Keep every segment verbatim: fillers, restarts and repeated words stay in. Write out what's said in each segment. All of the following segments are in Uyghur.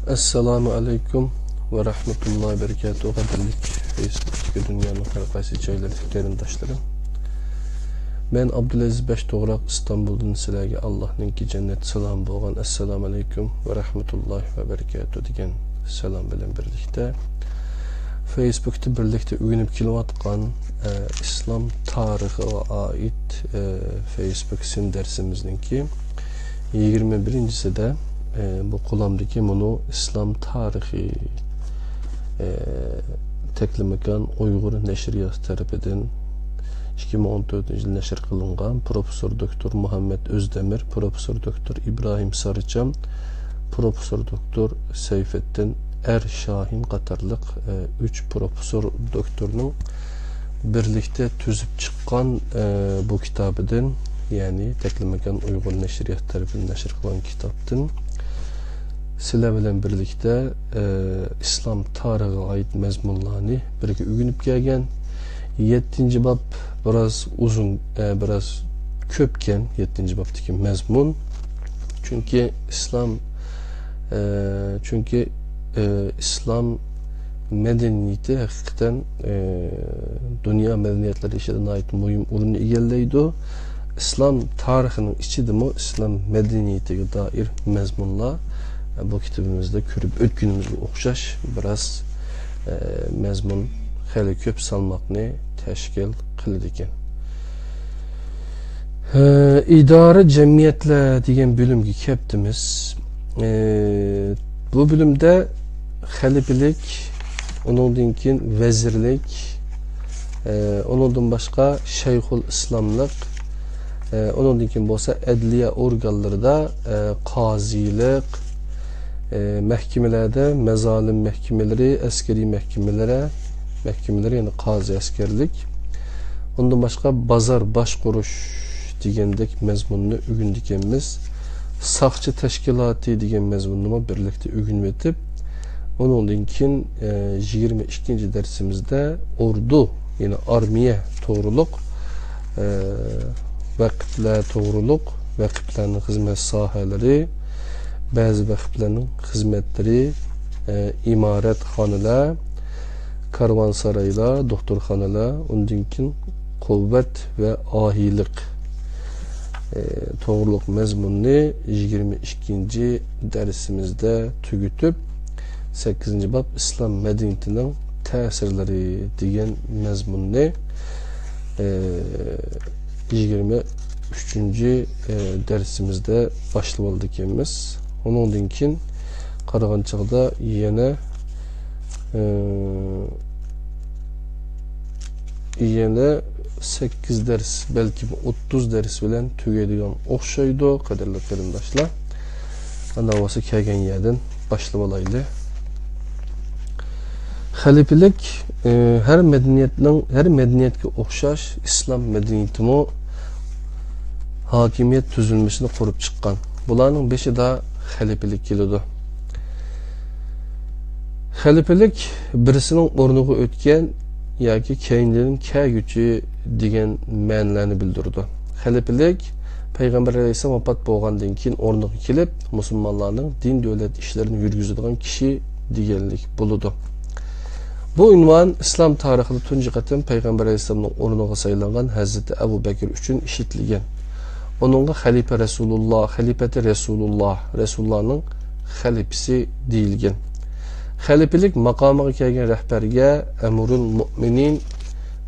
ئەسسالامۇ ئەلەيكۇم ۋە رەھمەتۇللاھى ۋە بەرىكاتۇھ، قەدىرلىك فېيسبۇكتىكى دۇنيانىڭ ھەر قايسى جايلىرىدىكى قېرىنداشلىرىم. مەن ئابدۇلئەزىز بەش توغراق ئىستانبۇلدىن سىلەرگە ئاللاھنىڭكى جەننەت سالامى بولغان ئەسسالامۇ ئەلەيكۇم ۋە رەھمەتۇللاھى ۋە بەرىكاتۇھ دېگەن سالام بىلەن بىرلىكتە، فېيسبۇكتا بىرلىكتە ئۆگىنىپ كېلىۋاتقان، ئە، ئىسلام تارىخىغا ئائىت، ئە، فېيسبۇك سىن دەرسىمىزنىڭكى يىگىرمە بىرىنچىسىدە، ئە، بۇ قولامدىكى مۇنۇ ئىسلام تارىخى، ئە، تەكلىماكان ئۇيغۇر نەشرىياتى تەرىپىدىن ئىككى مىڭ ئون تۆتىنچى يىل نەشر قىلىنغان پروفېسسور دوكتور مۇھەممەد ئۆزدەمىر، پروفېسسور دوكتور ئىبراھىم سارىچام، پروفېسسور دوكتور سەيفىددىن ئەر شاھىن قاتارلىق، ئە، ئۈچ پروفېسسور دوكتورنىڭ بىرلىكتە تۈزۈپ چىققان، ئە، بۇ كىتابىدىن، يەنى تەكلىماكان ئۇيغۇر نەشرىياتى تەرىپىدىن نەشر قىلغان كىتابتىن سىلەر بىلەن بىرلىكتە، ئە، ئىسلام تارىخىغا ئائىت مەزمۇنلارنى بىرگە ئۆگىنىپ كەلگەن. يەتتىنچى باب بىراز ئۇزۇن، ئە، بىراز كۆپكەن يەتتىنچى بابتىكى مەزمۇن. چۈنكى ئىسلام، ئە، چۈنكى، ئە، ئىسلام مەدەنىيىتى ھەقىقەتەن، ئە، دۇنيا مەدەنىيەتلىرى ئىچىدە ناھايىتى مۇھىم ئورۇننى ئىگىلەيدۇ. ئىسلام تارىخىنىڭ ئىچىدىمۇ ئىسلام مەدەنىيىتىگە دائىر مەزمۇنلار، ئە، بۇ كىتابىمىزدا كۆرۈپ ئۆتكىنىمىزگە ئوخشاش بىراز، ئە، مەزمۇن خېلى كۆپ سالماقنى تەشكىل قىلىدىكەن. ھە، ئىدارە جەمئىيەتلەر دېگەن بۆلۈمگە كەپتىمىز. ئە، بۇ بۆلۈمدە خەلىپىلىك، ئۇنىڭدىن كېيىن ۋەزىرلىك، ئە، ئۇنىڭدىن باشقا شەيخۇل ئىسلاملىق، ئە، ئۇنىڭدىن كېيىن بولسا ئەدلىيە ئورگانلىرىدا، ئە، قازىلىق، ئە، مەھكىمىلەردە مەزالىم مەھكىمىلىرى، ئەسكىرىي مەھكىمىلىرى، مەھكىمىلىرى، يەنى قازى ئەسكەرلىك. ئۇندىن باشقا بازار باشقۇرۇش دېگەندەك مەزمۇننى ئۆگىنىدىكەنمىز. ساقچى تەشكىلاتى دېگەن مەزمۇننىمۇ بىرلىكتە ئۆگىنىۋېتىپ، ئۇنىڭدىن كېيىن، ئە، يىگىرمە ئىككىنچى دەرسىمىزدە ئوردۇ، يەنى ئارمىيە توغرۇلۇق، ئە، ۋەقىپلەر توغرۇلۇق، ۋەقىپلەرنىڭ خىزمەت ساھەلىرى، بەزى ۋەقىپلەرنىڭ خىزمەتلىرى، ئە، ئىمارەتخانىلار، كارۋانسارايلار، دوختۇرخانىلار، ئۇندىن كېيىن قۇۋۋەت ۋە ئاھىلىق، ئى، توغرۇلۇق مەزمۇننى يىگىرمە ئىككىنچى دەرسىمىزدە تۈگىتىپ، سەككىزىنچى باب ئىسلام مەدەنىيىتىنىڭ تەسىرلىرى دېگەن مەزمۇننى، ئى، يىگىرمە ئۈچىنچى، ئى، دەرسىمىزدە باشلىۋالىدىكەنمىز. ئۇنىڭدىن كېيىن قارىغان چاغدا يەنە، ئى، يەنە سەككىز دەرس، بەلكىم ئوتتۇز دەرس بىلەن تۈگەيدىغان ئوخشايدۇ، قەدىرلىك قېرىنداشلار. ئانداق بولسا كەلگەن يەردىن باشلىۋالايلى. خەلىپىلىك، ئى، ھەر مەدەنىيەتنىڭ، ھەر مەدەنىيەتكە ئوخشاش ئىسلام مەدەنىيىتىمۇ ھاكىمىيەت تۈزۈلمىسىنى قۇرۇپ چىققان. بۇلارنىڭ بېشىدا خەلىپىلىك كېلىدۇ. خەلىپىلىك بىرسىنىڭ ئورنىغا ئۆتكەن ياكى كەينىدىن كەلگۈچى دېگەن مەنىلەرنى بىلدۈرىدۇ. خەلىپىلىك پەيغەمبەر ئەلەيھىسسالام ۋاپات بولغاندىن كېيىن ئورنىغا كېلىپ، مۇسۇلمانلارنىڭ دىن دۆلەت ئىشلىرىنى يۈرگۈزىدىغان كىشى دېگەنلىك بولىدۇ. بۇ ئۇنۋان ئىسلام تارىخىدا تۇنجى قېتىم پەيغەمبەر ئەلەيھىسسالامنىڭ ئورنىغا سايلانغان ھەزرىتى ئەبۇ بەكىر ئۈچۈن ئىشلىتىلگەن. ئۇنىڭغا خەلىپە رەسۇلۇللا، خەلىپەتى رەسۇلۇللا، رەسۇلۇللانىڭ خەلىپىسى دېيىلگەن. خەلىپىلىك ماقامىغا كەلگەن رەھبەرگە ئەمىرۇل مۆمىنىن،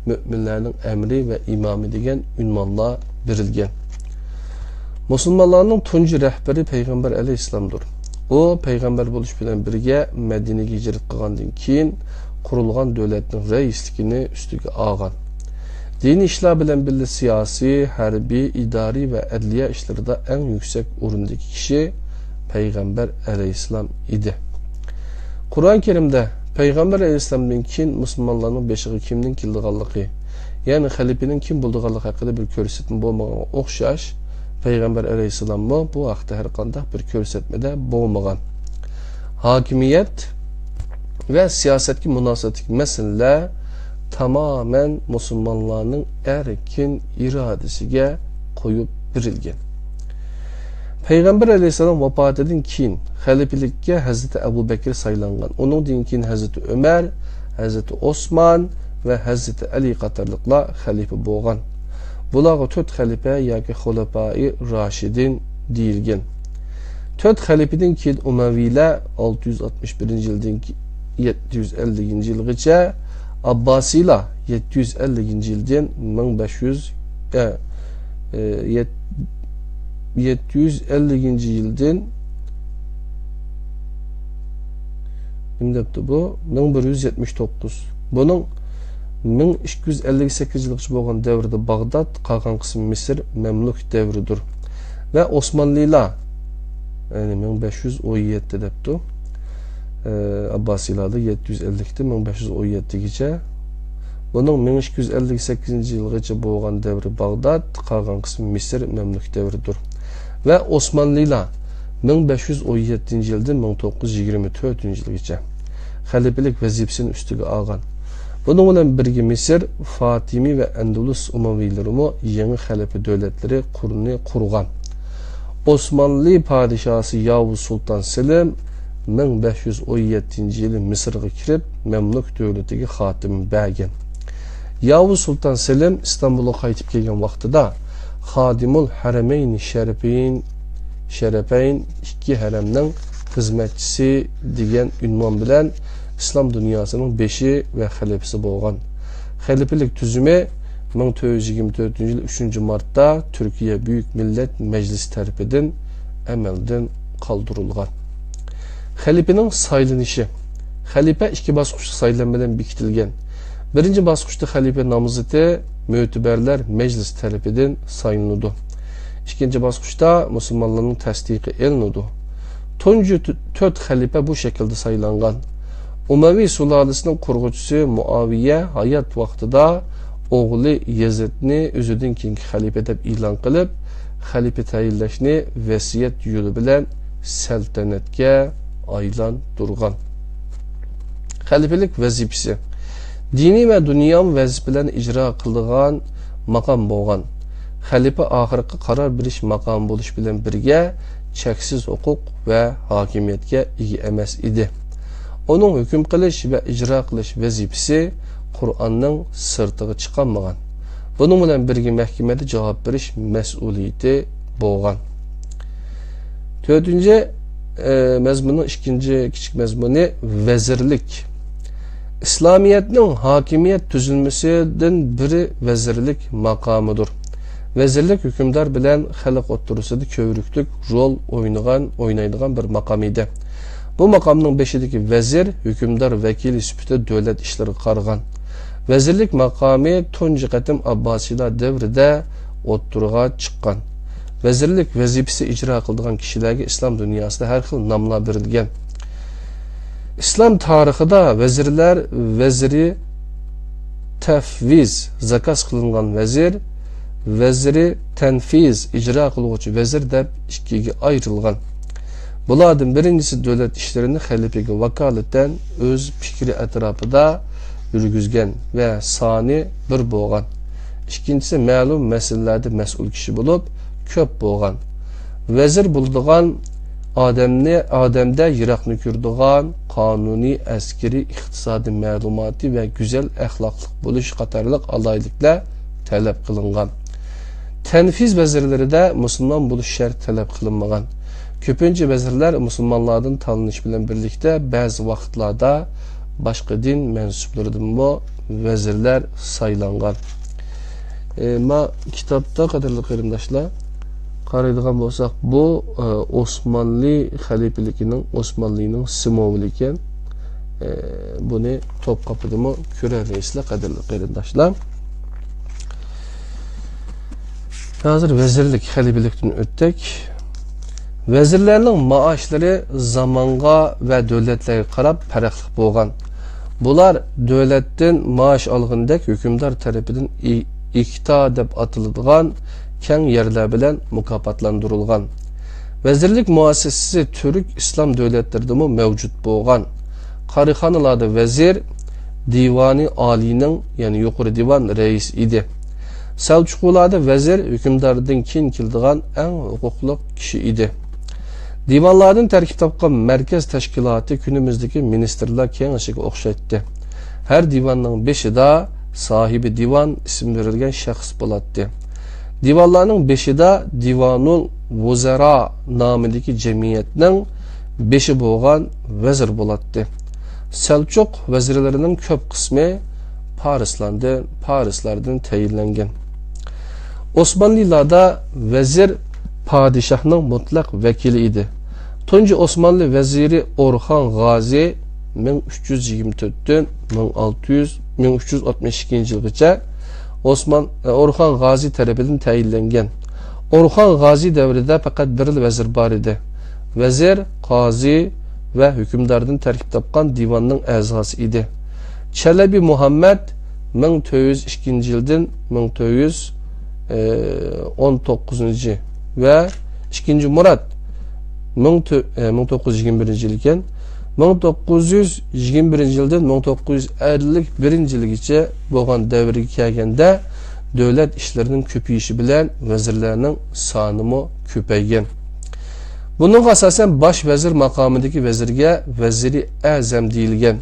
مۆمىنلەرنىڭ ئەمىرى ۋە ئىمامى دېگەن ئۇنۋانلار بېرىلگەن. مۇسۇلمانلارنىڭ تۇنجى رەھبىرى پەيغەمبەر ئەلەيھىسسالامدۇر. ئۇ پەيغەمبەر بولۇش بىلەن بىرگە مەدىنىگە ھىجرەت قىلغاندىن كېيىن قۇرۇلغان دۆلەتنىڭ رەئىسلىكىنى ئۈستىگە ئالغان. دىنىي ئىشلار بىلەن بىللە سىياسىي، ھەربىي، ئىدارىي ۋە ئەدلىيە ئىشلىرىدا ئەڭ يۈكسەك ئورۇندىكى كىشى پەيغەمبەر ئەلەيھىسسالام ئىدى. قۇرئان كەرىمدە پەيغەمبەر ئەلەيھىسسالامدىن كېيىن مۇسۇلمانلارنىڭ بېشىغا كىمنىڭ كېلىدىغانلىقى، يەنى خەلىپىنىڭ كىم بولىدىغانلىقى ھەققىدە بىر كۆرسەتمە بولمىغانغا ئوخشاش، پەيغەمبەر ئەلەيھىسسالاممۇ بۇ ھەقتە ھەرقانداق بىر كۆرسەتمىدە بولمىغان. ھاكىمىيەت ۋە سىياسەتكە مۇناسىۋەتلىك مەسىلىلەر تامامەن مۇسۇلمانلارنىڭ ئەركىن ئىرادىسىگە قويۇپ بېرىلگەن. پەيغەمبەر ئەلەيھىسسالام ۋاپاتىدىن كېيىن خەلىپىلىككە ھەزرىتى ئەبۇ بەكرى سايلانغان. ئۇنىڭدىن كېيىن ھەزرىتى ئۆمەر، ھەزرىتى ئوسمان ۋە ھەزرىتى ئەلى قاتارلىقلار خەلىپە بولغان. بۇلارغا تۆت خەلىپە ياكى خۇلەپائى راشىدىن دېيىلگەن. تۆت خەلىپىدىن كېيىن ئۇمەۋىيلەر ئالتە يۈز ئاتمىش بىرىنچى يىلدىن كېيىن يەتتە يۈز ئەللىكىنچى يىلغىچە، ئابباسىيلار يەتتە يۈز ئەللىكىنچى يىلدىن مىڭ بەش يۈز، ئە، ئە، يەت-، يەتتە يۈز ئەللىكىنچى يىلدىن، نېمە دەپتۇ بۇ؟ مىڭ بىر يۈز يەتمىش توققۇز. بۇنىڭ مىڭ ئىككى يۈز ئەللىك سەككىز يىلغىچە بولغان دەۋرىدە باغداد، قالغان قىسمى مىسىر، مەملۇك دەۋرىدۇر. ۋە ئوسمانلىلار، يەنى مىڭ بەش يۈز ئون يەتتە دەپتۇ. ئە، ئابباسىيلاردا يەتتە يۈز ئەللىكتىن مىڭ بەش يۈز ئون يەتتىگىچە. بۇنىڭ مىڭ ئىككى يۈز ئەللىك سەككىزىنچى يىلغىچە بولغان دەۋرى باغداد، قالغان قىسمى مىسىر، مەملۇك دەۋرىدۇر. ۋە ئوسمانلىلار مىڭ بەش يۈز ئون يەتتىنچى يىلدىن مىڭ توققۇز يۈز يىگىرمە تۆتىنچى يىلغىچە خەلىپىلىك ۋەزىپىسىنى ئۈستىگە ئالغان. بۇنىڭ بىلەن بىرگە مىسىر، فاتىمى ۋە ئەندۇلۇس ئۇمەۋىيلىرىمۇ يېڭى خەلىپە دۆلەتلىرى قۇرنى قۇرغان. ئوسمانلى پادىشاھى ياۋۇز سۇلتان سېلىم مىڭ بەش يۈز ئون يەتتىنچى يىلى مىسىرغا كىرىپ، مەملۇك دۆلىتىگە خاتىمە بەرگەن. ياۋۇز سۇلتان سېلىم ئىستانبۇلغا قايتىپ كەلگەن ۋاقتىدا خادىمۇل ھەرەمەينى شەرىپەين، شەرەپەين، ئىككى ھەرەمنىڭ خىزمەتچىسى دېگەن ئۇنۋان بىلەن ئىسلام دۇنياسىنىڭ بېشى ۋە خەلىپىسى بولغان. خەلىپىلىك تۈزۈمى مىڭ تۆت يۈز يىگىرمە تۆتىنچى يىل ئۈچىنچى مارتتا تۈركىيە بۈيۈك مىللەت مەجلىسى تەرىپىدىن ئەمەلدىن قالدۇرۇلغان. خەلىپىنىڭ سايلىنىشى. خەلىپە ئىككى باسقۇچتا سايلام بىلەن بېكىتىلگەن. بىرىنچى باسقۇچتا خەلىپە نامزىتى مۆتىبەرلەر مەجلىسى تەرىپىدىن سايلىنىدۇ. ئىككىنچى باسقۇچتا مۇسۇلمانلارنىڭ تەستىقى ئېلىنىدۇ. تۇنجى تۆ-، تۆت خەلىپە بۇ شەكىلدە سايلانغان. ئۇمەۋى سۇلالىسىنىڭ قۇرغۇچىسى مۇئاۋىيە ھايات ۋاقتىدا ئوغلى يېزىدنى ئۆزىدىن كېيىنكى خەلىپە دەپ ئېلان قىلىپ، خەلىپە تەيىنلەشنى ۋەسىيەت يولى بىلەن سەلتەنەتكە ئايلاندۇرغان. خەلىپىلىك ۋەزىپىسى. دىنىي ۋە دۇنياۋى ۋەزىپىلەرنى ئىجرا قىلىدىغان ماقام بولغان. خەلىپە ئاخىرقى قارار بېرىش ماقامى بولۇش بىلەن بىرگە، چەكسىز ھوقۇق ۋە ھاكىمىيەتكە ئىگە ئەمەس ئىدى. ئۇنىڭ ھۆكۈم قىلىش ۋە ئىجرا قىلىش ۋەزىپىسى قۇرئاننىڭ سىرتىغا چىقالمىغان. بۇنىڭ بىلەن بىرگە مەھكىمىدە جاۋاب بېرىش مەسئۇلىيىتى بولغان. تۆتىنچى، ئە، مەزمۇننىڭ ئىككىنچى كىچىك مەزمۇنى ۋەزىرلىك. ئىسلامىيەتنىڭ ھاكىمىيەت تۈزۈلمىسىدىن بىرى ۋەزىرلىك ماقامىدۇر. ۋەزىرلىك ھۆكۈمدار بىلەن خەلق ئوتتۇرىسىدا كۆۋرۈكلۈك رول ئوينىغان، ئوينايدىغان بىر ماقام ئىدى. بۇ ماقامنىڭ بېشىدىكى ۋەزىر ھۆكۈمدار ۋەكىلى سۈپىتىدە دۆلەت ئىشلىرىغا قارىغان. ۋەزىرلىك ماقامى تۇنجى قېتىم ئابباسىيلار دەۋرىدە ئوتتۇرىغا چىققان. ۋەزىرلىك ۋەزىپىسى ئىجرا قىلىدىغان كىشىلەرگە ئىسلام دۇنياسىدا ھەر خىل ناملار بېرىلگەن. ئىسلام تارىخىدا ۋەزىرلەر ۋەزىرى تەفۋىز، زاكاز قىلىنغان ۋەزىر، ۋەزىرى تەنفىز، ئىجرا قىلغۇچى ۋەزىر دەپ ئىككىگە ئايرىلغان. بۇلاردىن بىرىنچىسى دۆلەت ئىشلىرىنى خەلىپىگە ۋاكالىتەن ئۆز پىكرى ئەتراپىدا يۈرگۈزگەن ۋە سانى بىر بولغان. ئىككىنچىسى مەلۇم مەسىلىلەردە مەسئۇل كىشى بولۇپ، كۆپ بولغان. ۋەزىر بولىدىغان ئادەمنى، ئادەمدە يىراقنى كۆرىدىغان، قانۇنىي، ئەسكىرىي، ئىقتىسادىي مەلۇماتى ۋە گۈزەل ئەخلاقلىق بولۇش قاتارلىق ئالاھىدىلىكلەر تەلەپ قىلىنغان. تەنفىز ۋەزىرلىرىدە مۇسۇلمان بولۇش شەرتى تەلەپ قىلىنمىغان. كۆپىنچە ۋەزىرلەر مۇسۇلمانلاردىن تاللىنىش بىلەن بىرلىكتە، بەزى ۋاقىتلاردا باشقا دىن مەنسۇپلىرىدىنمۇ ۋەزىرلەر سايلانغان. ئە، ما كىتابتا، قەدىرلىك قېرىنداشلار، قارايدىغان بولساق، بۇ، ئە، ئوسمانلى خەلىپىلىكىنىڭ، ئوسمانلىنىڭ سىمۋولى ئىكەن. ئە، بۇنى توپ قاپىدىمۇ كۆرەلەيسىلەر، قەدىرلىك قېرىنداشلار. ھازىر ۋەزىرلىك، خەلىپىلىكتىن ئۆتتۇق. ۋەزىرلەرنىڭ مائاشلىرى زامانغا ۋە دۆلەتلەرگە قاراپ پەرقلىق بولغان. بۇلار دۆلەتتىن مائاش ئالغىنىدەك ھۆكۈمدار تەرىپىدىن ئى-، ئىكتا دەپ ئاتىلىدىغان كەڭ يەرلەر بىلەن مۇكاپاتلاندۇرۇلغان. ۋەزىرلىك مۇئەسسەسىسى تۈرك ئىسلام دۆلەتلىرىدىمۇ مەۋجۇت بولغان. قارىخانىلاردا ۋەزىر دىۋانى ئالىينىڭ، يەنى يۇقىرى دىۋان رەئىسى ئىدى. سەلچۇقلاردا ۋەزىر ھۆكۈمداردىن كېيىن كېلىدىغان ئەڭ ھوقۇقلۇق كىشى ئىدى. دىۋانلاردىن تەركىب تاپقان مەركەز تەشكىلاتى كۈنىمىزدىكى مىنىستىرلار كېڭىشىگە ئوخشايتتى. ھەر دىۋاننىڭ بېشىدا ساھىبى دىۋان ئىسمى بېرىلگەن شەخس بولاتتى. دىۋانلارنىڭ بېشىدا دىۋانۇل ۋۇزەرا نامىدىكى جەمئىيەتنىڭ بېشى بولغان ۋەزىر بولاتتى. سەلچۇق ۋەزىرلىرىنىڭ كۆپ قىسمى پارسلاردىن، پارسلاردىن تەيىنلەنگەن. ئوسمانلىلاردا ۋەزىر پادىشاھنىڭ مۇتلەق ۋەكىلى ئىدى. تۇنجى ئوسمانلى ۋەزىرى ئورخان غازى مىڭ ئۈچ يۈز يىگىرمە تۆتتىن مىڭ ئالتە يۈز، مىڭ ئۈچ يۈز ئاتمىش ئىككىنچى يىلغىچە ئوسمان، ئورخان غازى تەرىپىدىن تەيىنلەنگەن. ئورخان غازى دەۋرىدە پەقەت بىرلا ۋەزىر بار ئىدى. ۋەزىر، قازى ۋە ھۆكۈمداردىن تەركىب تاپقان دىۋاننىڭ ئەزاسى ئىدى. چەلەبى مۇھەممەد مىڭ تۆت يۈز ئىككىنچى يىلدىن مىڭ تۆت يۈز ئون توققۇزىنچى ۋە ئىككىنچى مۇرات مىڭ تۆ-، ئە، مىڭ توققۇز يۈز يىگىرمە بىرىنچى يىل ئىكەن. مىڭ توققۇز يۈز يىگىرمە بىرىنچى يىلدىن مىڭ توققۇز يۈز ئەللىك بىرىنچى يىلغىچە بولغان دەۋرگە كەلگەندە، دۆلەت ئىشلىرىنىڭ كۆپىيىشى بىلەن ۋەزىرلەرنىڭ سانىمۇ كۆپەيگەن. بۇنىڭغا ئاساسەن، باش ۋەزىر ماقامىدىكى ۋەزىرگە ۋەزىرى ئەزەم دېيىلگەن.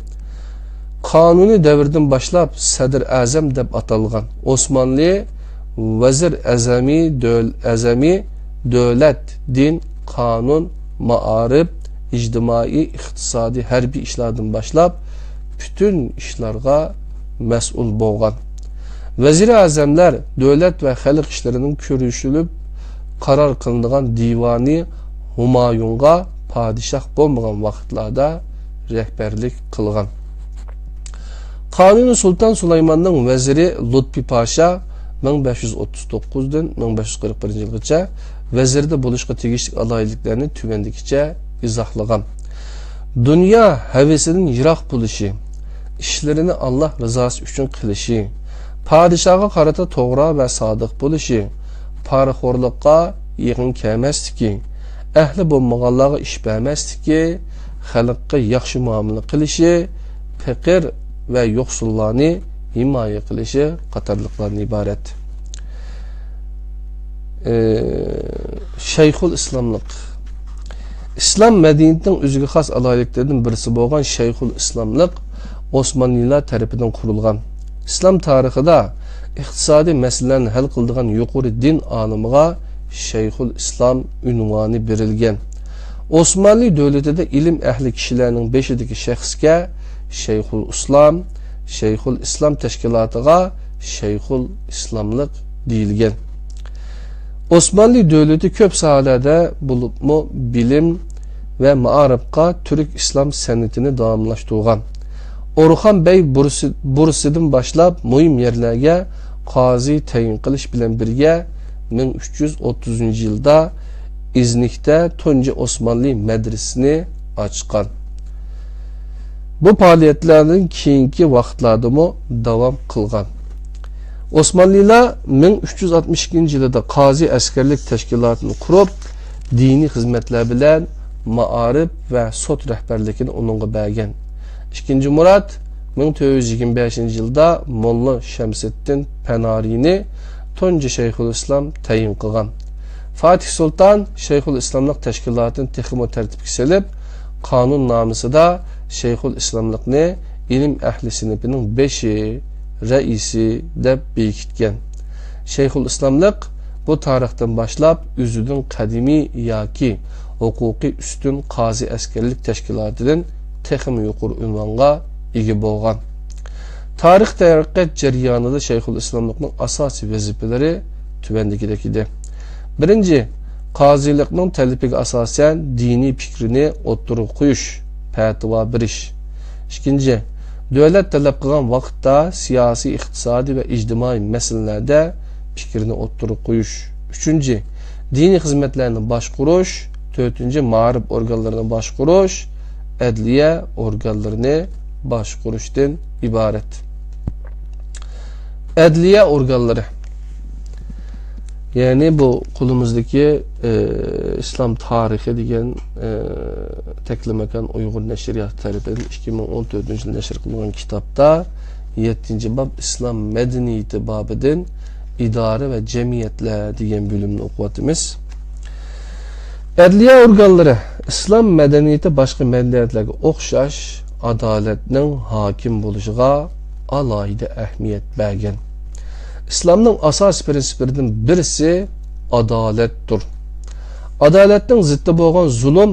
قانۇنىي دەۋردىن باشلاپ سەدر ئەزەم دەپ ئاتالغان. ئوسمانلى ۋەزىر ئەزەمى، دۆل-، ئەزەمى دۆلەت، دىن، قانۇن، مائارىپ، ئىجتىمائىي، ئىقتىسادىي، ھەربىي ئىشلاردىن باشلاپ پۈتۈن ئىشلارغا مەسئۇل بولغان. ۋەزىرى ئەزەملەر دۆلەت ۋە خەلق ئىشلىرىنىڭ كۆرۈشۈلۈپ قارار قىلىنىدىغان دىۋانى ھۇمايۇنغا پادىشاھ بولمىغان ۋاقىتلاردا رەھبەرلىك قىلغان. قانۇنى سۇلتان سۇلايماننىڭ ۋەزىرى لۇتپى پاشا مىڭ بەش يۈز ئوتتۇز توققۇزدىن مىڭ بەش يۈز قىرىق بىرىنچى يىلغىچە ۋەزىردە بولۇشقا تېگىشلىك ئالاھىدىلىكلەرنى تۆۋەندىكىچە ئىزاھلىغان. دۇنيا ھەۋىسىدىن يىراق بولۇشى، ئىشلىرىنى ئاللاھ رىزاسى ئۈچۈن قىلىشى، پادىشاھقا قارىتا توغرا ۋە سادىق بولۇشى، پارىخورلۇققا يېقىن كەلمەسلىكى، ئەھلى بولمىغانلارغا ئىش بەرمەسلىكى، خەلققە ياخشى مۇئامىلە قىلىشى، پېقىر ۋە يوقسۇللارنى ھىمايە قىلىشى قاتارلىقلاردىن ئىبارەت. ئى، شەيخۇل ئىسلاملىق. ئىسلام مەدەنىيىتىنىڭ ئۆزىگە خاس ئالاھىدىلىكلىرىدىن بىرسى بولغان شەيخۇل ئىسلاملىق ئوسمانلىلار تەرىپىدىن قۇرۇلغان. ئىسلام تارىخىدا ئىقتىسادىي مەسىلىلەرنى ھەل قىلىدىغان يۇقىرى دىن ئالىمىغا شەيخۇل ئىسلام ئۇنۋانى بېرىلگەن. ئوسمانلى دۆلىتىدە ئىلىم ئەھلى كىشىلەرنىڭ بېشىدىكى شەخسكە شەيخۇل ئىسلام، شەيخۇل ئىسلام تەشكىلاتىغا شەيخۇل ئىسلاملىق دېيىلگەن. ئوسمانلى دۆلىتى كۆپ ساھەلەردە، بولۇپمۇ بىلىم ۋە مائارىپقا تۈرك ئىسلام سەنئىتىنى داۋاملاشتۇرغان. ئورخان بەگ بۇرسى-، بۇرسىدىن باشلاپ مۇھىم يەرلەرگە قازى تەيىن قىلىش بىلەن بىرگە، مىڭ ئۈچ يۈز ئوتتۇزىنچى يىلدا ئىزنىكتە تۇنجى ئوسمانلى مەدرىسىسىنى ئاچقان. بۇ پائالىيەتلەرنىڭ كېيىنكى ۋاقىتلاردىمۇ داۋام قىلغان. ئوسمانلىلار مىڭ ئۈچ يۈز ئاتمىش ئىككىنچى يىلىدا قازى ئەسكەرلىك تەشكىلاتىنى قۇرۇپ، دىنىي خىزمەتلەر بىلەن مائارىپ ۋە سوت رەھبەرلىكىنى ئۇنىڭغا بەرگەن. ئىككىنچى مۇرات مىڭ تۆت يۈز يىگىرمە بەشىنچى يىلدا موللا شەمسىدىن پەنارىنى تۇنجى شەيخۇل ئىسلام تەيىن قىلغان. فاتىھ سۇلتان شەيخۇل ئىسلاملىق تەشكىلاتىنى تېخىمۇ تەرتىپكە سېلىپ، قانۇننامىسىدا شەيخۇل ئىسلاملىقنى ئىلىم ئەھلى سىنىپىنىڭ بېشى، رەئىسى دەپ بېكىتكەن. شەيخۇل ئىسلاملىق بۇ تارىختىن باشلاپ ئۆزىدىن قەدىمىي ياكى ھوقۇقى ئۈستۈن قازى ئەسكەرلىك تەشكىلاتىدىن تېخىمۇ يۇقىرى ئۇنۋانغا ئىگە بولغان. تارىخ تەرەققىيات جەريانىدا شەيخۇل ئىسلاملىقنىڭ ئاساسىي ۋەزىپىلىرى تۆۋەندىكىدەك ئىدى. بىرىنچى، قازىلىقنىڭ تەلىپىگە ئاساسەن دىنىي پىكرىنى ئوتتۇرىغا قويۇش، پەتىۋا بېرىش. ئىككىنچى، دۆلەت تەلەپ قىلغان ۋاقىتتا سىياسىي، ئىقتىسادىي ۋە ئىجتىمائىي مەسىلىلەردە پىكرىنى ئوتتۇرىغا قويۇش. ئۈچىنچى، دىنىي خىزمەتلەرنى باشقۇرۇش. تۆتىنچى، مائارىپ ئورگانلىرىنى باشقۇرۇش، ئەدلىيە ئورگانلىرىنى باشقۇرۇشتىن ئىبارەت. ئەدلىيە ئورگانلىرى. يەنى بۇ قولىمىزدىكى، ئى، ئىسلام تارىخى دېگەن، ئى، تەكلىماكان ئۇيغۇر نەشرىياتى تەرىپىدىن ئىككى مىڭ ئون تۆتىنچى يىل نەشر قىلىنغان كىتابتا يەتتىنچى باب ئىسلام مەدەنىيىتى بابىدىن ئىدارە ۋە جەمئىيەتلەر دېگەن بۆلۈمنى ئوقۇۋاتىمىز. ئەدلىيە ئورگانلىرى ئىسلام مەدەنىيىتى باشقا مەدەنىيەتلەرگە ئوخشاش ئادالەتنىڭ ھاكىم بولۇشىغا ئالاھىدە ئەھمىيەت بەرگەن. ئىسلامنىڭ ئاساسىي پىرىنسىپلىرىدىن بىرسى ئادالەتتۇر. ئادالەتنىڭ زىتى بولغان زۇلۇم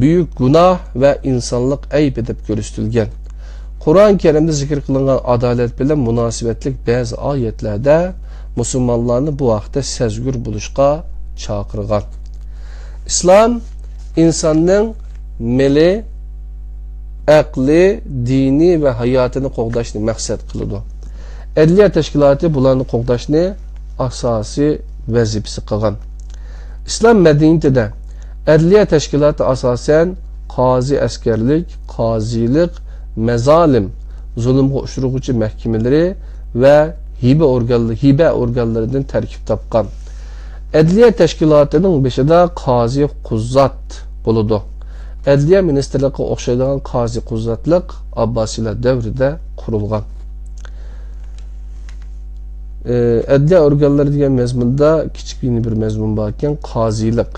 بۈيۈك گۇناھ ۋە ئىنسانلىق ئەيىبى دەپ كۆرسىتىلگەن. قۇرئان كەرىمدە زىكىر قىلىنغان ئادالەت بىلەن مۇناسىۋەتلىك بەزى ئايەتلەردە مۇسۇلمانلارنى بۇ ھەقتە سەزگۈر بولۇشقا چاقىرغان. ئىسلام ئىنساننىڭ مېلى، ئەقلى، دىنى ۋە ھاياتىنى قوغداشنى مەقسەت قىلىدۇ. ئەدلىيە تەشكىلاتى بۇلارنى قوغداشنى ئاساسىي ۋەزىپىسى قىلغان. ئىسلام مەدەنىيىتىدە ئەدلىيە تەشكىلاتى ئاساسەن قازى ئەسكەرلىك، قازىلىق، مەزالىم، زۇلۇمغا ئۇچرىغۇچى مەھكىمىلىرى ۋە ھىبە ئورگانلىرى، ھىبە ئورگانلىرىدىن تەركىب تاپقان. ئەدلىيە تەشكىلاتىنىڭ بېشىدا قازى قۇززات بولىدۇ. ئەدلىيە مىنىستىرلىقىغا ئوخشايدىغان قازى قۇززاتلىق ئابباسىيلار دەۋرىدە قۇرۇلغان. ئەدلىيە ئورگانلىرى دېگەن مەزمۇندا كىچىك يەنە بىر مەزمۇن باركەن، قازىلىق.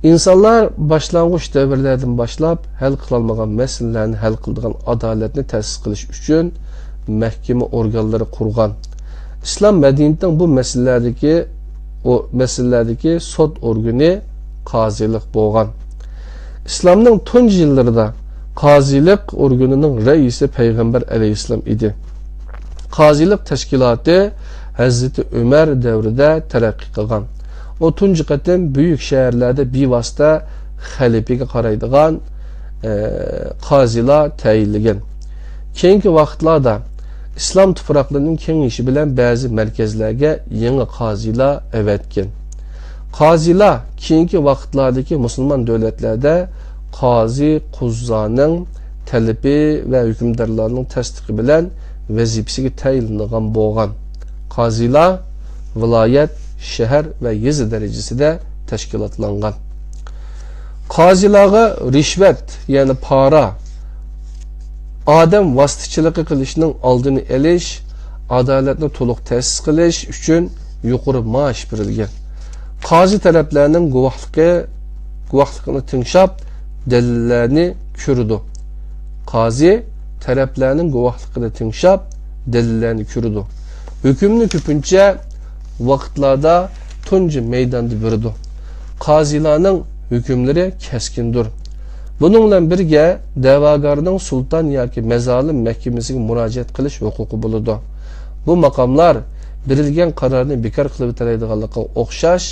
ئىنسانلار باشلانغۇچ دەۋرلەردىن باشلاپ ھەل قىلالمىغان مەسىلىلەرنى ھەل قىلىدىغان ئادالەتنى تەسىس قىلىش ئۈچۈن مەھكىمە ئورگانلىرى قۇرغان. ئىسلام مەدەنىيىتىنىڭ بۇ مەسىلىلەردىكى، ئۇ مەسىلىلەردىكى سوت ئورگىنى قازىلىق بولغان. ئىسلامنىڭ تۇنجى يىللىرىدا قازىلىق ئورگىنىنىڭ رەئىسى پەيغەمبەر ئەلەيھىسسالام ئىدى. قازىلىق تەشكىلاتى ھەزرىتى ئۆمەر دەۋرىدە تەرەققىي قىلغان. ئۇ تۇنجى قېتىم بۈيۈك شەھەرلەردە بىۋاسىتە خەلىپىگە قارايدىغان، ئە، قازىلار تەيىنلىگەن. كېيىنكى ۋاقىتلاردا ئىسلام تۇپراقلىرىنىڭ كېڭىيىشى بىلەن بەزى مەركەزلەرگە يېڭى قازىلار ئەۋەتكەن. قازىلار كېيىنكى ۋاقىتلاردىكى مۇسۇلمان دۆلەتلەردە قازى قۇززانىڭ تەلىپى ۋە ھۆكۈمدارلارنىڭ تەستىقى بىلەن ۋەزىپىسىگە تەيىنلىنىدىغان بولغان. قازىلار ۋىلايەت، شەھەر ۋە يېزا دەرىجىسىدە تەشكىلاتلانغان. قازىلارغا رىشۋەت، يەنى پارا، ئادەم ۋاسىتىچىلىقى قىلىشنىڭ ئالدىنى ئېلىش، ئادالەتنى تولۇق تەسىس قىلىش ئۈچۈن يۇقىرى مائاش بېرىلگەن. قازى تەرەپلەرنىڭ گۇۋاھلىقى، گۇۋاھلىقىنى تىڭشاپ، دەلىللەرنى كۆرىدۇ. قازى تەرەپلەرنىڭ گۇۋاھلىقىنى تىڭشاپ، دەلىللەرنى كۆرىدۇ. ھۆكۈمنى كۆپىنچە ۋاقىتلاردا تۇنجى مەيداندا بېرىدۇ. قازىلارنىڭ ھۆكۈملىرى كەسكىندۇر. بۇنىڭ بىلەن بىرگە، دەۋاگارنىڭ سۇلتان ياكى مەزالىم مەھكىمىسىگە مۇراجىئەت قىلىش ھوقۇقى بولىدۇ. بۇ ماقاملار بېرىلگەن قارارنى بىكار قىلىۋېتەلەيدىغانلىقىغا ئوخشاش،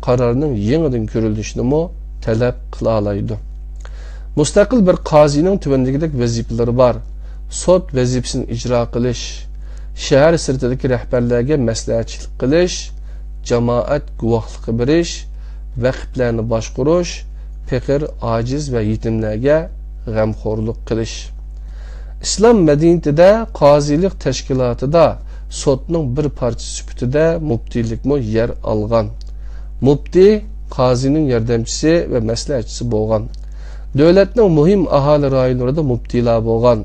قارارنىڭ يېڭىدىن كۆرۈلۈشىنىمۇ تەلەپ قىلالايدۇ. مۇستەقىل بىر قازىنىڭ تۆۋەندىكىدەك ۋەزىپىلىرى بار: سوت ۋەزىپىسىنى ئىجرا قىلىش، شەھەر سىرتىدىكى رەھبەرلەرگە مەسلىھەتچىلىك قىلىش، جامائەت گۇۋاھلىقى بېرىش، ۋەقىپلەرنى باشقۇرۇش، پېقىر، ئاجىز ۋە يېتىملەرگە غەمخورلۇق قىلىش. ئىسلام مەدەنىيىتىدە قازىلىق تەشكىلاتىدا سوتنىڭ بىر پارچىسى سۈپىتىدە مۇپتىلىكمۇ يەر ئالغان. مۇپتى قازىنىڭ ياردەمچىسى ۋە مەسلىھەتچىسى بولغان. دۆلەتنىڭ مۇھىم ئاھالە رايونلىرىدا مۇپتىلار بولغان.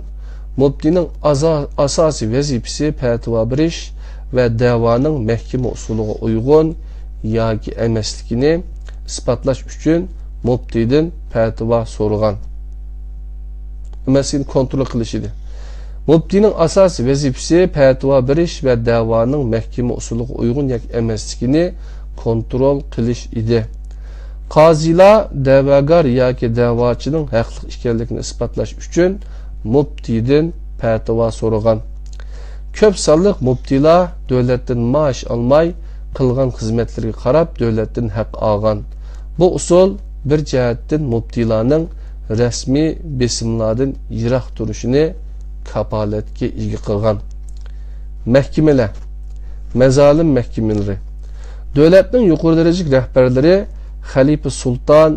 مۇپتىنىڭ ئازا-، ئاساسىي ۋەزىپىسى پەتىۋا بېرىش ۋە دەۋانىڭ مەھكىمە ئۇسۇلىغا ئۇيغۇن ياكى ئەمەسلىكىنى ئىسپاتلاش ئۈچۈن مۇپتىدىن پەتىۋا سورىغان. ئەمەسلىكىنى كونترول قىلىش ئىدى. مۇپتىنىڭ ئاساسىي ۋەزىپىسى پەتىۋا بېرىش ۋە دەۋانىڭ مەھكىمە ئۇسۇلىغا ئۇيغۇن ياكى ئەمەسلىكىنى كونترول قىلىش ئىدى. قازىلار دەۋاگار ياكى دەۋاچىنىڭ ھەقلىق ئىكەنلىكىنى ئىسپاتلاش ئۈچۈن مۇپتىدىن پەتىۋا سورىغان. كۆپ سانلىق مۇپتىلار دۆلەتتىن مائاش ئالماي، قىلغان خىزمەتلىرىگە قاراپ دۆلەتتىن ھەق ئالغان. بۇ ئۇسۇل بىر جەھەتتىن مۇپتىلارنىڭ رەسمىي بېسىملاردىن يىراق تۇرۇشىنى كاپالەتكە ئىگە قىلغان. مەھكىمىلەر، مەزالىم مەھكىمىلىرى. دۆلەتنىڭ يۇقىرى دەرىجىلىك رەھبەرلىرى خەلىپە سۇلتان،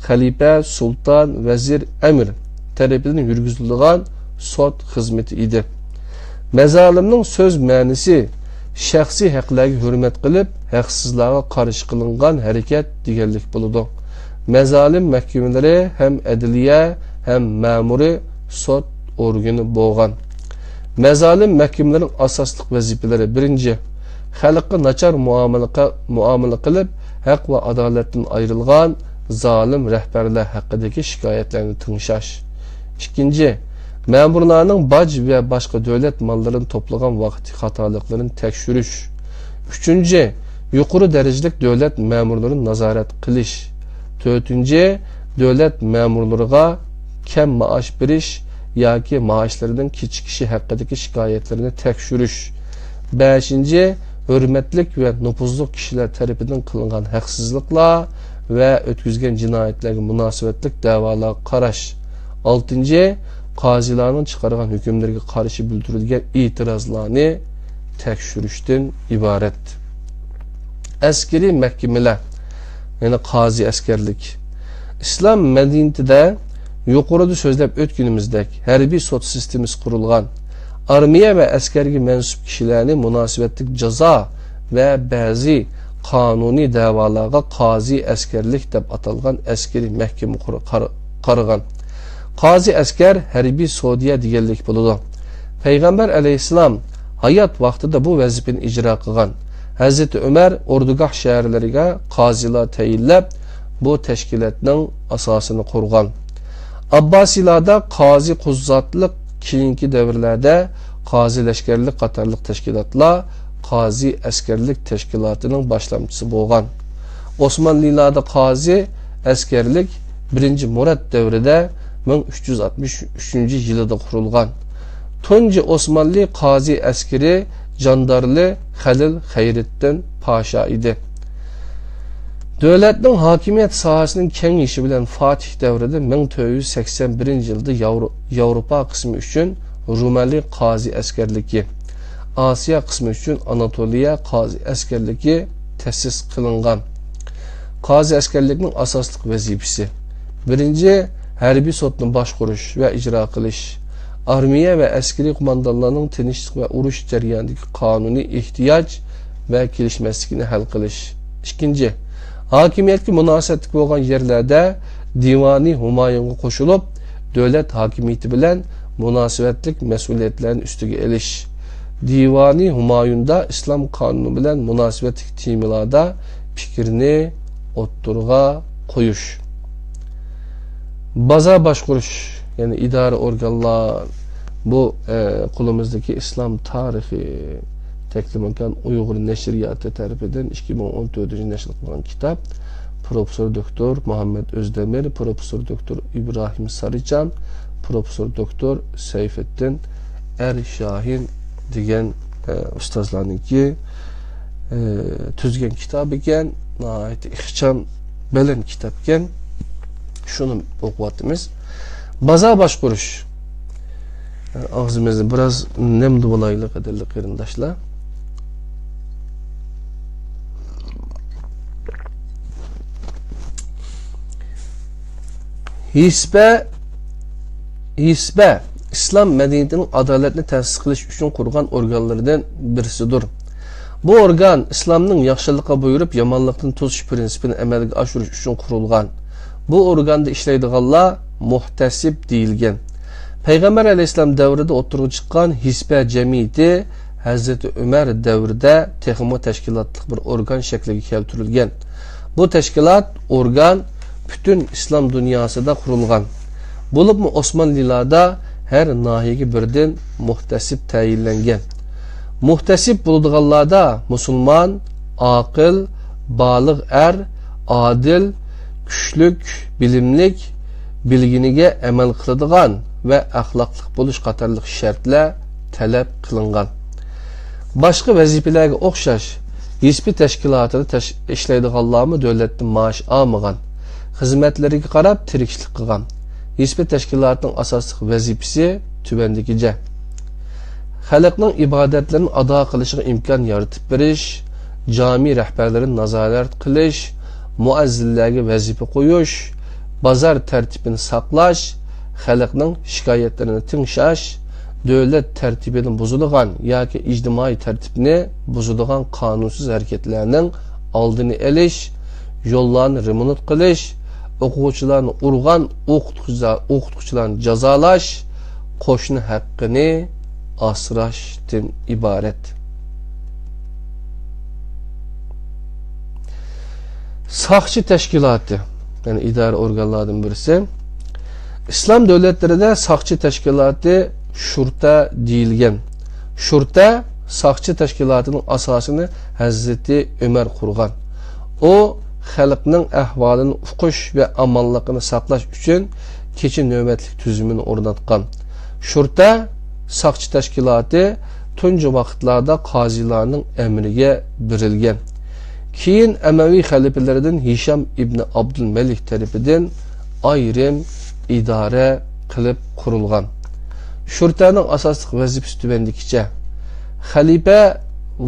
خەلىپە، سۇلتان، ۋەزىر، ئەمىر تەرىپىدىن يۈرگۈزۈلىدىغان سوت خىزمىتى ئىدى. مەزالىمنىڭ سۆز مەنىسى شەخسىي ھەقلەرگە ھۆرمەت قىلىپ، ھەقسىزلارغا قارشى قىلىنغان ھەرىكەت دېگەنلىك بولىدۇ. مەزالىم مەھكىمىلىرى ھەم ئەدلىيە، ھەم مەمۇرىي سوت ئورگىنى بولغان. مەزالىم مەھكىمىلىرىنىڭ ئاساسلىق ۋەزىپىلىرى: بىرىنچى، خەلققە ناچار مۇئامىلە قى-، مۇئامىلە قىلىپ، ھەق ۋە ئادالەتتىن ئايرىلغان زالىم رەھبەرلەر ھەققىدىكى شىكايەتلەرنى تىڭشاش. ئىككىنچى، مەمۇرلارنىڭ باج ۋە باشقا دۆلەت ماللىرىنى توپلىغان ۋاقتى خاتالىقلىرىنى تەكشۈرۈش. ئۈچىنچى، يۇقىرى دەرىجىلىك دۆلەت مەمۇرلىرىنى نازارەت قىلىش. تۆتىنچى، دۆلەت مەمۇرلىرىغا كەم مائاش بېرىش ياكى مائاشلىرىنىڭ كېچىكىشى ھەققىدىكى شىكايەتلىرىنى تەكشۈرۈش. بەشىنچى، ھۆرمەتلىك ۋە نوپۇزلۇق كىشىلەر تەرىپىدىن قىلىنغان ھەقسىزلىقلار ۋە ئۆتكۈزگەن جىنايەتلەرگە مۇناسىۋەتلىك دەۋالارغا قاراش. ئالتىنچى، قازىلارنىڭ چىقارغان ھۆكۈملىرىگە قارشى بىلدۈرۈلگەن ئېتىرازلارنى تەكشۈرۈشتىن ئىبارەت. ئەسكىرىي مەھكىمىلەر، يەنى قازى ئەسكەرلىك. ئىسلام مەدەنىيىتىدە يۇقىرىدا سۆزلەپ ئۆتكىنىمىزدەك ھەربىي سوت سىستېمىسى قۇرۇلغان. ئارمىيە ۋە ئەسكەرگە مەنسۇپ كىشىلەرنى مۇناسىۋەتلىك جازا ۋە بەزى قانۇنىي دەۋالارغا قازى ئەسكەرلىك دەپ ئاتالغان ئەسكىرىي مەھكىمە قۇر-، قار-، قارىغان. قازى ئەسكەر ھەربىي سودىيە دېگەنلىك بولىدۇ. پەيغەمبەر ئەلەيھىسسالام ھايات ۋاقتىدا بۇ ۋەزىپىنى ئىجرا قىلغان. ھەزرىتى ئۆمەر ئوردۇگاھ شەھەرلىرىگە قازىلار تەيىنلەپ، بۇ تەشكىلاتنىڭ ئاساسىنى قۇرغان. ئابباسىيلاردا قازى قۇززاتلىق، كېيىنكى دەۋرلەردە قازى لەشكەرلىك قاتارلىق تەشكىلاتلار قازى ئەسكەرلىك تەشكىلاتىنىڭ باشلامچىسى بولغان. ئوسمانلىلاردا قازى ئەسكەرلىك بىرىنچى مۇراد دەۋرىدە مىڭ ئۈچ يۈز ئاتمىش ئۈچىنچى يىلىدا قۇرۇلغان. تۇنجى ئوسمانلى قازى ئەسكىرى جاندارلى خەلىل خەيرىددىن پاشا ئىدى. دۆلەتنىڭ ھاكىمىيەت ساھەسىنىڭ كېڭىيىشى بىلەن فاتىھ دەۋرىدە مىڭ تۆت يۈز سەكسەن بىرىنچى يىلدا ياۋرو-، ياۋروپا قىسمى ئۈچۈن رۇمەلى قازى ئەسكەرلىكى، ئاسىيا قىسمى ئۈچۈن ئاناتولىيە قازى ئەسكەرلىكى تەسىس قىلىنغان. قازى ئەسكەرلىكنىڭ ئاساسلىق ۋەزىپىسى، بىرىنچى، ھەربىي سوتنى باشقۇرۇش ۋە ئىجرا قىلىش، ئارمىيە ۋە ئەسكىرىي قوماندانلارنىڭ تىنچلىق ۋە ئۇرۇش جەريانىدىكى قانۇنىي ئېھتىياج ۋە كېلىشمەسلىكىنى ھەل قىلىش. ئىككىنچى، ھاكىمىيەتكە مۇناسىۋەتلىك بولغان يەرلەردە دىۋانى ھۇمايۇنغا قوشۇلۇپ، دۆلەت ھاكىمىيىتى بىلەن مۇناسىۋەتلىك مەسئۇلىيەتلەرنى ئۈستىگە ئېلىش. دىۋانى ھۇمايۇندا ئىسلام قانۇنى بىلەن مۇناسىۋەتلىك تېمىلاردا پىكىرنى ئوتتۇرىغا قويۇش. بازار باشقۇرۇش، يەنى ئىدارە ئورگانلار، بۇ، ئە، قولىمىزدىكى ئىسلام تارىخى تەكلىماكان ئۇيغۇر نەشرىياتى تەرىپىدىن ئىككى مىڭ ئون تۆتىنچى نەشر قىلغان كىتاب، پروفېسسور دوكتور مۇھەممەد ئۆزدەمىر، پروفېسسور دوكتور ئىبراھىم سارىچام، پروفېسسور دوكتور سەيفىددىن ئەر شاھىن دېگەن، ئە، ئۇستازلارنىڭكى، ئە، تۈزگەن كىتابى ئىكەن. ناھايىتى ئىخچام، بەلەن كىتابكەن. شۇنى ئوقۇۋاتىمىز. بازار باشقۇرۇش. ئاغزىمىزنى بىراز نەمدە بولايلى، قەدىرلىك قېرىنداشلار. ھىسبە، ھىسبە ئىسلام مەدەنىيىتىنىڭ ئادالەتنى تەسىس قىلىش ئۈچۈن قۇرغان ئورگانلىرىدىن بىرسىدۇر. بۇ ئورگان ئىسلامنىڭ ياخشىلىققا بۇيرۇپ، يامانلىقتىن توسۇش پىرىنسىپىنى ئەمەلگە ئاشۇرۇش ئۈچۈن قۇرۇلغان. بۇ ئورگاندا ئىشلەيدىغانلار مۇھتەسىب دېيىلگەن. پەيغەمبەر ئەلەيھىسسالام دەۋرىدە ئوتتۇرىغا چىققان ھىسبە جەمئىيىتى ھەزرىتى ئۆمەر دەۋرىدە تېخىمۇ تەشكىلاتلىق بىر ئورگان شەكلىگە كەلتۈرۈلگەن. بۇ تەشكىلات، ئورگان پۈتۈن ئىسلام دۇنياسىدا قۇرۇلغان. بولۇپمۇ ئوسمانلىلاردا ھەر ناھىيەگە بىردىن مۇھتەسىب تەيىنلەنگەن. مۇھتەسىب بولىدىغانلاردا مۇسۇلمان، ئاقىل، بالىغ ئەر، ئادىل، كۈچلۈك، بىلىملىك، بىلگىنىگە ئەمەل قىلىدىغان ۋە ئەخلاقلىق بولۇش قاتارلىق شەرتلەر تەلەپ قىلىنغان. باشقا ۋەزىپىلەرگە ئوخشاش، ھىسبى تەشكىلاتىدا تەش-، ئىشلەيدىغانلارمۇ دۆلەتتىن مائاش ئالمىغان، خىزمەتلىرىگە قاراپ تىرىكچىلىك قىلغان. ھىسبى تەشكىلاتنىڭ ئاساسلىق ۋەزىپىسى تۆۋەندىكىچە: خەلقنىڭ ئىبادەتلىرىنى ئادا قىلىشىغا ئىمكان يارىتىپ بېرىش، جامى رەھبەرلىرىنى نازارەت قىلىش، مۇئەززىنلەرگە ۋەزىپە قويۇش، بازار تەرتىپىنى ساقلاش، خەلقنىڭ شىكايەتلىرىنى تىڭشاش، دۆلەت تەرتىپىنى بۇزىدىغان ياكى ئىجتىمائىي تەرتىپنى بۇزىدىغان قانۇنسىز ھەرىكەتلەرنىڭ ئالدىنى ئېلىش، يوللارنى رېمونت قىلىش، ئوقۇغۇچىلارنى ئۇرغان ئوقۇتقۇچىلار-، ئوقۇتقۇچىلارنى جازالاش، قوشنا ھەققىنى ئاسراشتىن ئىبارەت. ساقچى تەشكىلاتى، يەنى ئىدارە ئورگانلاردىن بىرسى. ئىسلام دۆلەتلىرىدە ساقچى تەشكىلاتى شۇرتا دېيىلگەن. شۇرتا ساقچى تەشكىلاتىنىڭ ئاساسىنى ھەزرىتى ئۆمەر قۇرغان. ئۇ خەلقنىڭ ئەھۋالىنى ئۇقۇش ۋە ئامانلىقىنى ساقلاش ئۈچۈن كېچە نۆۋەتلىك تۈزۈمىنى ئورناتقان. شۇرتا ساقچى تەشكىلاتى تۇنجى ۋاقىتلاردا قازىلارنىڭ ئەمرىگە بېرىلگەن. كېيىن ئەمەۋى خەلىپىلىرىدىن ھىشام ئىبنى ئابدۇلمەلىك تەرىپىدىن ئايرىم ئىدارە قىلىپ قۇرۇلغان. شۇرتانىڭ ئاساسلىق ۋەزىپىسى تۆۋەندىكىچە: خەلىپە،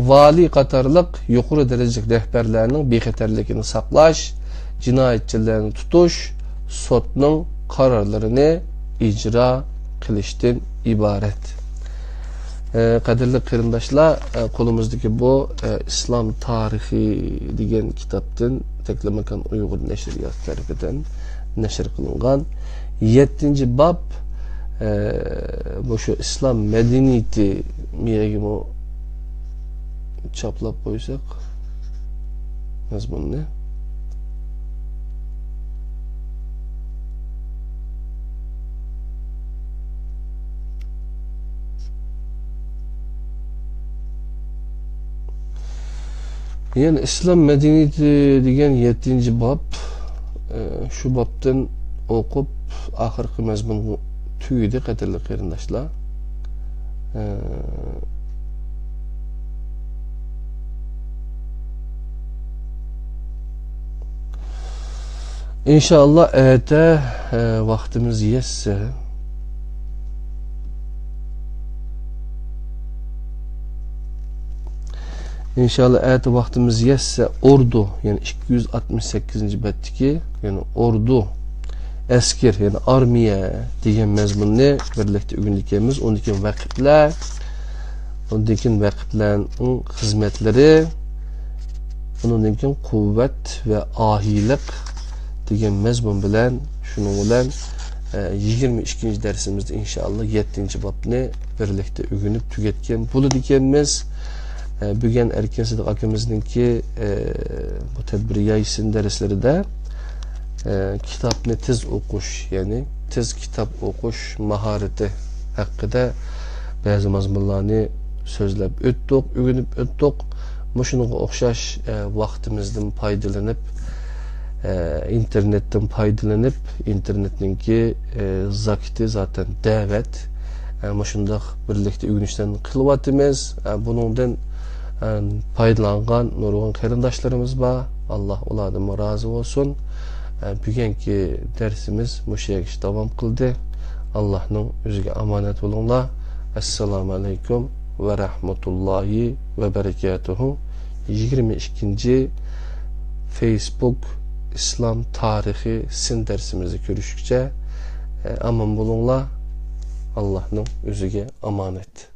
ۋالىي قاتارلىق يۇقىرى دەرىجىلىك رەھبەرلەرنىڭ بىخەتەرلىكىنى ساقلاش، جىنايەتچىلەرنى تۇتۇش، سوتنىڭ قارارلىرىنى ئىجرا قىلىشتىن ئىبارەت. ئە، قەدىرلىك قېرىنداشلار، ئە، قولىمىزدىكى بۇ، ئە، ئىسلام تارىخى دېگەن كىتابتىن تەكلىماكان ئۇيغۇر نەشرىياتى تەرىپىدىن نەشر قىلىنغان يەتتىنچى باب، ئە، مۇشۇ ئىسلام مەدەنىيىتى مېيىگىمۇ چاپلاپ قويساق مەزمۇننى. يەنى ئىسلام مەدەنىيىتى دېگەن يەتتىنچى باب، ئە، شۇ بابتىن ئوقۇپ، ئاخىرقى مەزمۇن تۈگىدى، قەدىرلىك قېرىنداشلار. ئە، ئىنشائاللا، ئەتە، ئە، ۋاقتىمىز يەتسە، ئىنشائاللا، ئەتە ۋاقتىمىز يەتسە، ئوردۇ، يەنى ئىككى يۈز ئاتمىش سەككىزىنچى بەتتىكى، يەنى ئوردۇ، ئەسكەر، يەنى ئارمىيە دېگەن مەزمۇننى بىرلىكتە ئۆگىنىدىكەنمىز. ئۇندىن كېيىن ۋەقىپلەر، ئۇندىن كېيىن ۋەقىپلەرنىڭ خىزمەتلىرى، ئۇنىڭدىن كېيىن قۇۋۋەت ۋە ئاھىيلىق دېگەن مەزمۇن بىلەن، شۇنىڭ بىلەن، ئە، يىگىرمە ئىككىنچى دەرسىمىزدە ئىنشائاللا يەتتىنچى بابنى بىرلىكتە ئۆگىنىپ تۈگەتكەن بولىدىكەنمىز. ئە، بۈگۈن ئەركىن سىدىق ئاكىمىزنىڭكى، ئە، بۇ تەدبىر يايسىن دەرسلىرىدە، ئە، كىتابنى تېز ئوقۇش، يەنى تېز كىتاب ئوقۇش ماھارىتى ھەققىدە بەزى مەزمۇنلارنى سۆزلەپ ئۆتتۇق، ئۆگىنىپ ئۆتتۇق. مۇشۇنىڭغا ئوخشاش، ئە، ۋاقتىمىزدىن پايدىلىنىپ، ئە، ئىنتېرنېتتىن پايدىلىنىپ، ئىنتېرنېتنىڭكى، ئە، زاكىتى زاتەن دەۋەت. ئە، مۇشۇنداق بىرلىكتە ئۆگىنىشلەرنى قىلىۋاتىمىز. ئە، بۇنىڭدىن، ئە، پايدىلانغان نۇرغۇن قېرىنداشلىرىمىز بار. ئاللا ئۇلاردىنمۇ رازى بولسۇن. ئە، بۈگۈنكى دەرسىمىز مۇشۇ يەرگىچە داۋام قىلدى. ئاللانىڭ ئۆزىگە ئامانەت بولۇڭلار. ئەسسالامۇ ئەلەيكۇم ۋە رەھمەتۇللاھى ۋە بەرىكاتۇھۇ. يىگىرمە ئىككىنچى فېيسبۇك ئىسلام تارىخى سىن دەرسىمىزدە كۆرۈشكىچە، ئە، ئامان بولۇڭلار. ئاللانىڭ ئۆزىگە ئامانەت.